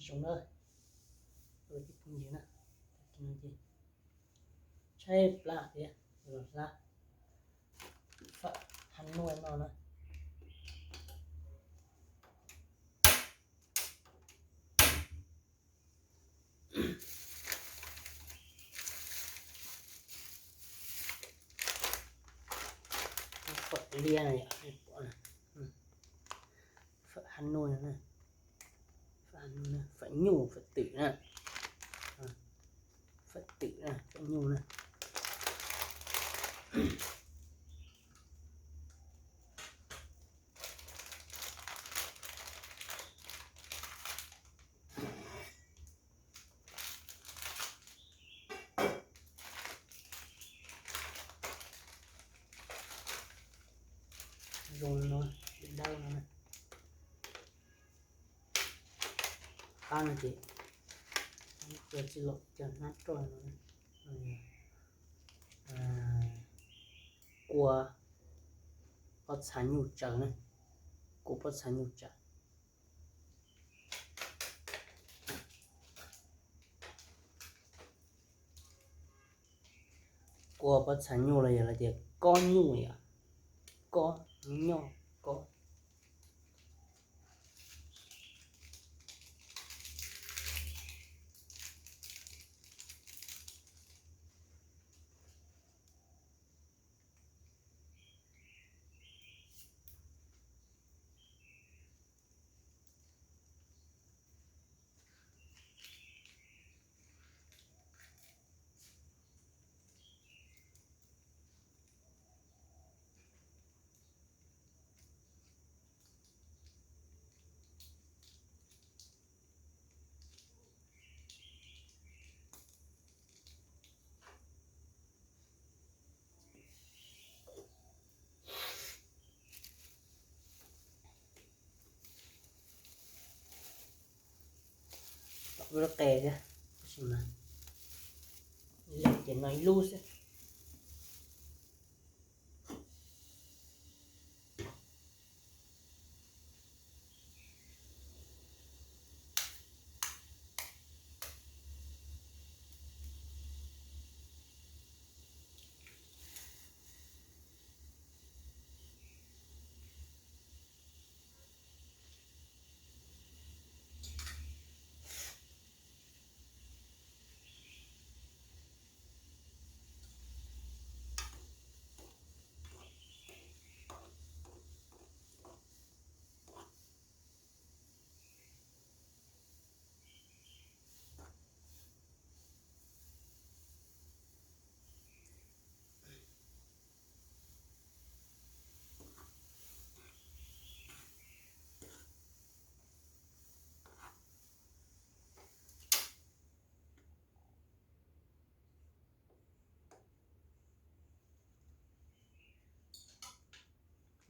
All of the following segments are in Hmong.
Zoo na, tus phooj ywg na, no ces tshaib plab thiab los hlab fam ha nuj no na. Fam liab no yom, fam ha nuj no na, fam ha nuj na, fam nyuj fam twm na, fam twm na, fam nyuj na. Zoo no, dawb no. Qab no ces cov tsis los cov hnab roj no, kua pob txha nyuj tsaws na, kua pob txha nyuj tsaws. Kua pob txha nyuj los yog lawv tias kob nyuj yom, kob, nyuj kob. Tom lub qe thiab, tab sis mas leej ces no ib lub xwb.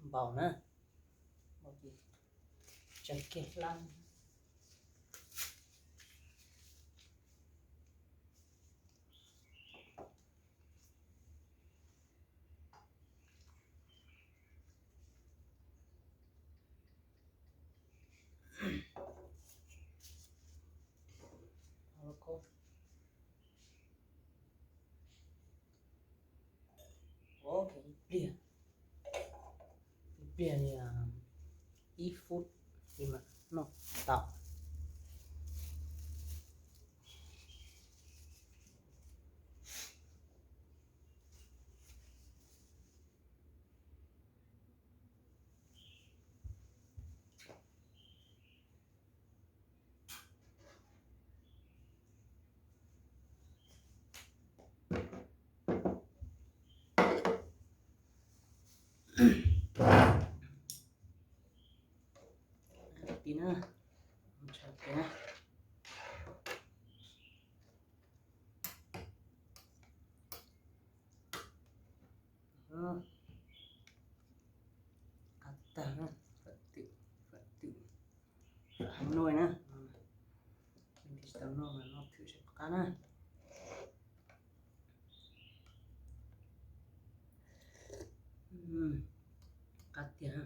Npaum na, npaum ces tseem kiag hlab. Ib pliag, ib pliag li ib phút li mas noj tau. Tiv na, ntshai tiag na. Qab tag na, fam twm, fam twm, fam ha nuj na. Tsis tau noj mas noj thwm seb puas qab na. Qab tiag,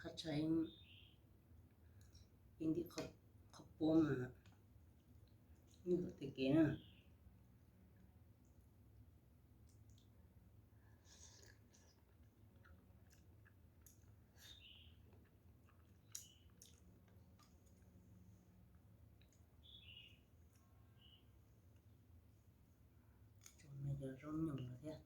qab tshaj ib ntim qhov Ua mas nyob tom tej kev na. Cov zaub nyoos no thiab.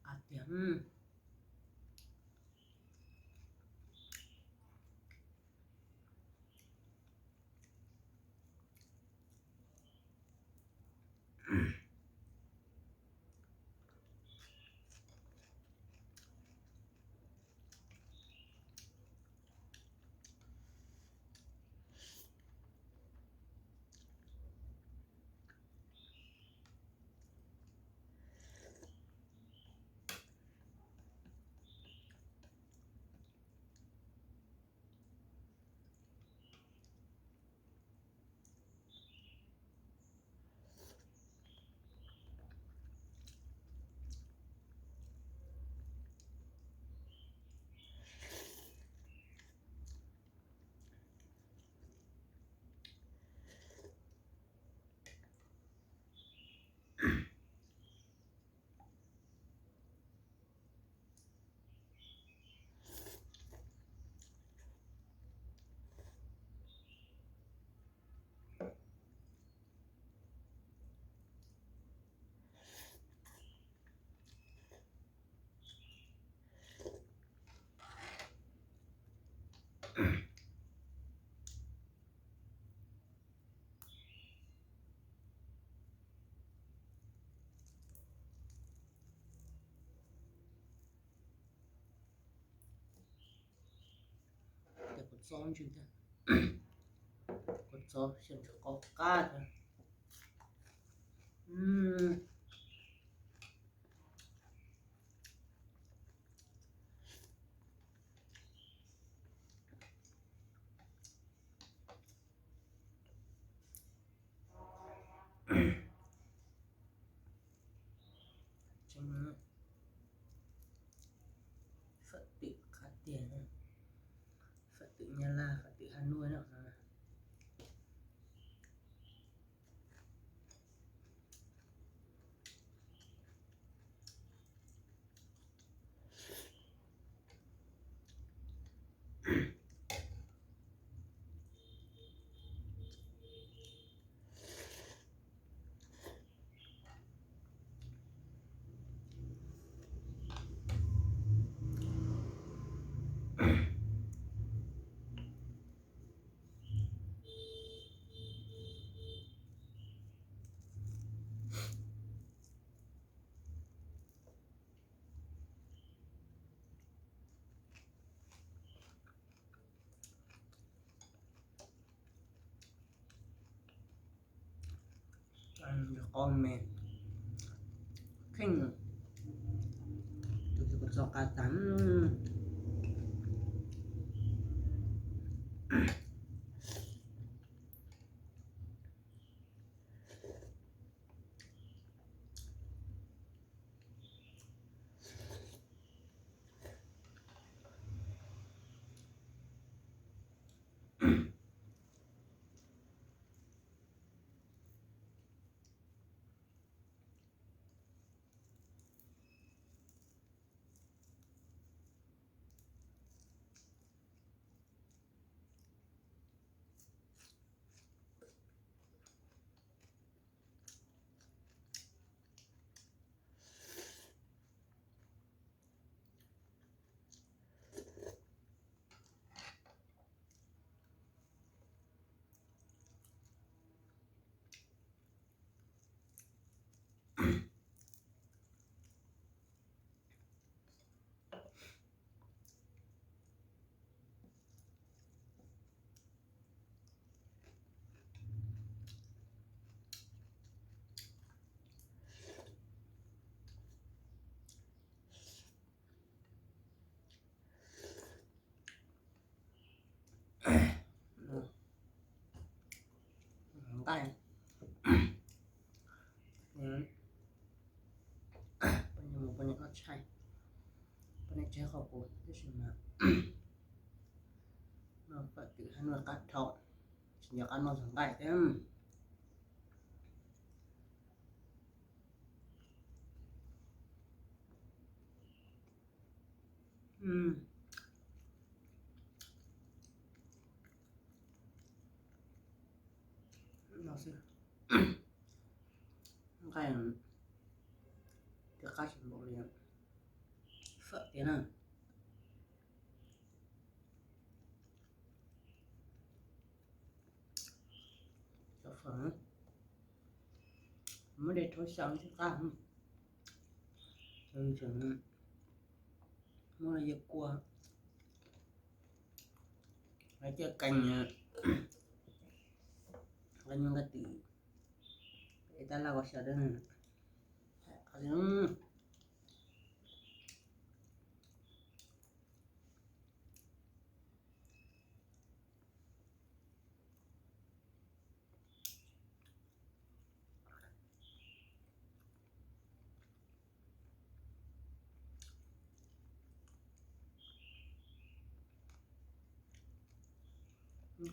Qab tiag. Ces kua txob ntswg thiab, kua txob xyaw ntswg qab qab thiab. Phab twm qab tiag, phab twm Nyab Laj, phab twm Has Nuj no. Qos me kheej, tus kua txob qab tag. Tseg qhov kuv tab sis mas no fawm twm hab noj qab dhau, tsis nco qab noj txog nqaij thiab. No xwb, nqaij twb qab tsis npaum li fawm tiag na. Cov fawm muab de rhaub xyaw thiab qab, muab los yog kua, lawv coj kees, lawv nyob nqaij twm es tab laj kua xyaw dab.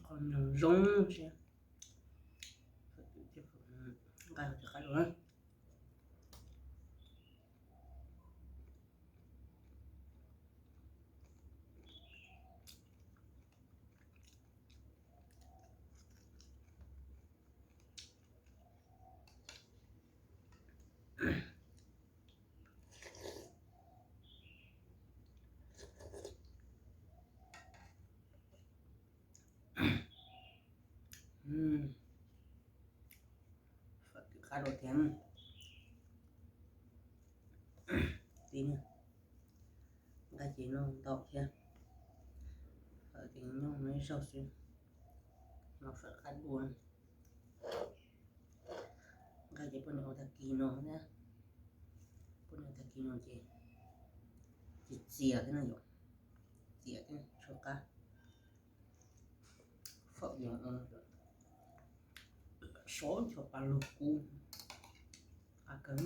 Qhov nyob zoo siab, nqaij tsis qab dua. Fawm twm qab dua thiab. Tib, nqaij ces noj ntau thiab, fawm ces noj ib zaug xwb, no fawm qab dua. Nqaij ces poj niam ua tag kis no thiab, poj niam ua tag kis no ces txias txias thiab no yom, txias thiab tshuav qab. Fawm yog sov ncho pa lug kub, qab kawg.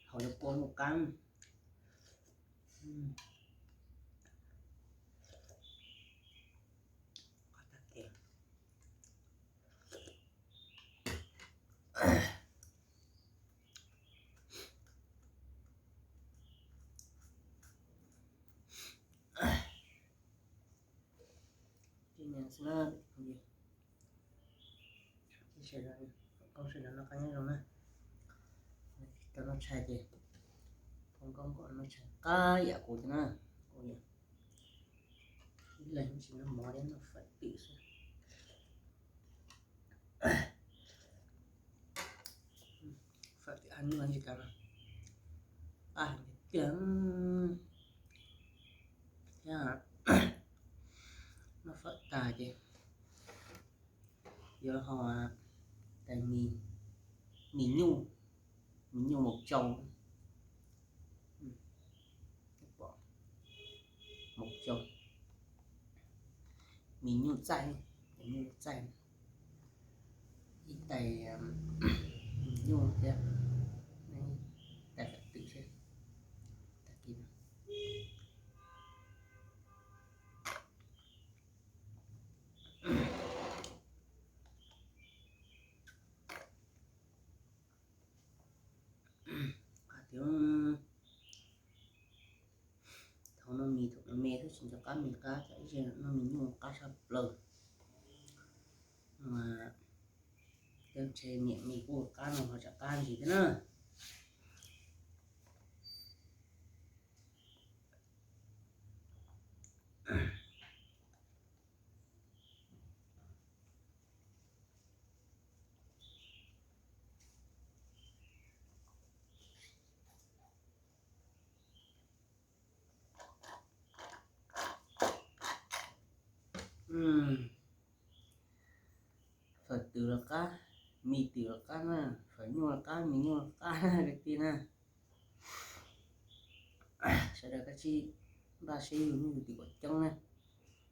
Hauv lub pob muaj qab. Ces niam xwb na, koob sawv daws noj qab nyob zoo na. Tau noj tshais ces, koob koob kom noj tshais qab yam kuv thiab na. Ib leeg tsis noj mov thiab, noj fawm twm xwb. Fawm twm hab noj ntsis kav, qab tiag tiag. Thiab noj fawm tag ces yuav ho tais mis, mis nyuj, mis nyuj mos txaus, mos txaus, mis nyuj txaij, mis nyuj txaij, ib tais mis nyuj thiab tais fawm twm thiab. Tag kis no qab tiag. Thaum noj mis thaum me me thiab tsis nco qab mis qab, ib zaug noj mis nyuj qab tshaj plaws. Mas tej ntshe niam mis kuj qab no ho tsam qab ntsis thiab na. twm los qab, mis twm los qab na, fawm nyuj los qab, mis nyuj los qab na kwv tij na. Sawv daws kav tsij npaj siab yug nyuj yug twm kom coob na,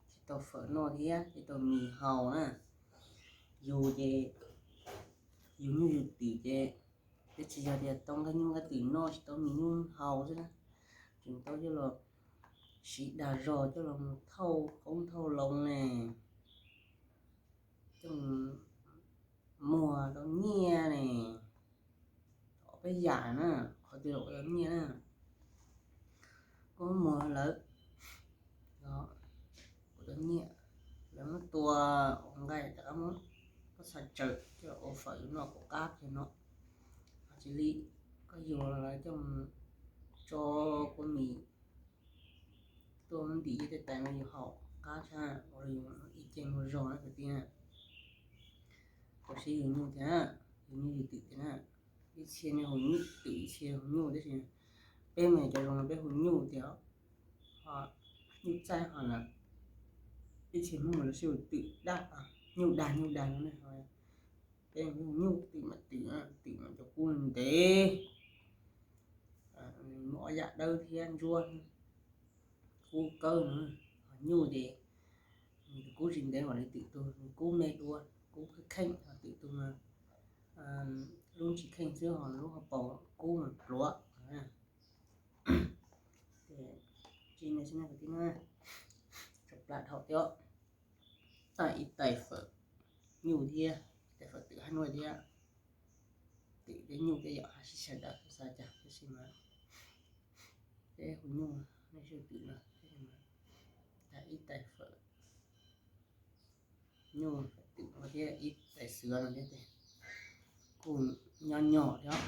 thiaj tau fawm noj thiab thiaj tau mis haus na. Yus ces yus nyuj yus twm ces twb tsis yog tias tau nqaij nyuj nqaij twm noj tsis tau mis nyuj haus xwb na, tseem tau coj los siv dag zog coj los mus thauj qoob thauj loo ne, coj mus muag tau nyiaj ne. Ob peb yam na, qhov twg los ua tau nyiaj na. Koj muag lawv, ua tau nyiaj, lawv muab tua ua nqaij rov qab muab pob txha tsawm coj los ua fawm noj kom qab kiag no. Ho tsis li koj yug lawv coj mus tso kua mis tuaj muab ntim tej tais no yus haus qab tshaj ua yus ib ce ua zog na kwv tij na. Kuv siv yus nyuj thiab, yus nyuj yus twm thiab na. Ib txhia nej hu nyuj twm, ib txhia hu nyuj tab sis peb mas cov zoo no peb hu nyuj tiag. Ho nyuj txaij ho na, ib txhia Hmoob lawv siv hu twm daj, nyuj dag nyuj dag no ne. Peb hu nyuj twm mas twm, twm mas cov kub ntev, muaj ob yam dawb thiab ntsuab, kub kawg no. Ho nyuj ces nws kub tsis ntev npaum li twm tug, nws kub me dua, kub kheej kheej, ho twm tug mas lub tsis kheej xwb ho lub hauv paus kub mas pluav. Ces tsis ne xwb na kwv tij na, tso plam dhau thiab. Tag ib tais fawm nyuj thiab, tais fawm twm hab nuaj thiab. Twm thiab nyuj tej yam hab sib sawv daws xav cas tab sis mas peb hu nyuj, nej hu twm no, tag ib tais fawm nyuj fawm twm no thiab ib tais xwb no thiab ces kuj nyob nyom thiab.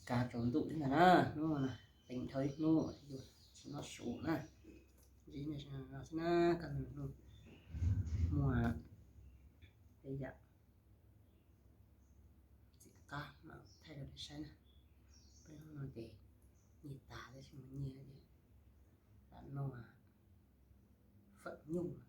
Kav tsaus ntuj thiab ntag na, hnub no na, qee dhau ib hnub yus tsis noj su na. Zib nej no xwb na, koj hnub muaj tej yam txim qab mas thaij rau nej saib na. Peb hnub no ces nyiag tas tab sis mas nyiag lam no fawm nyuj no.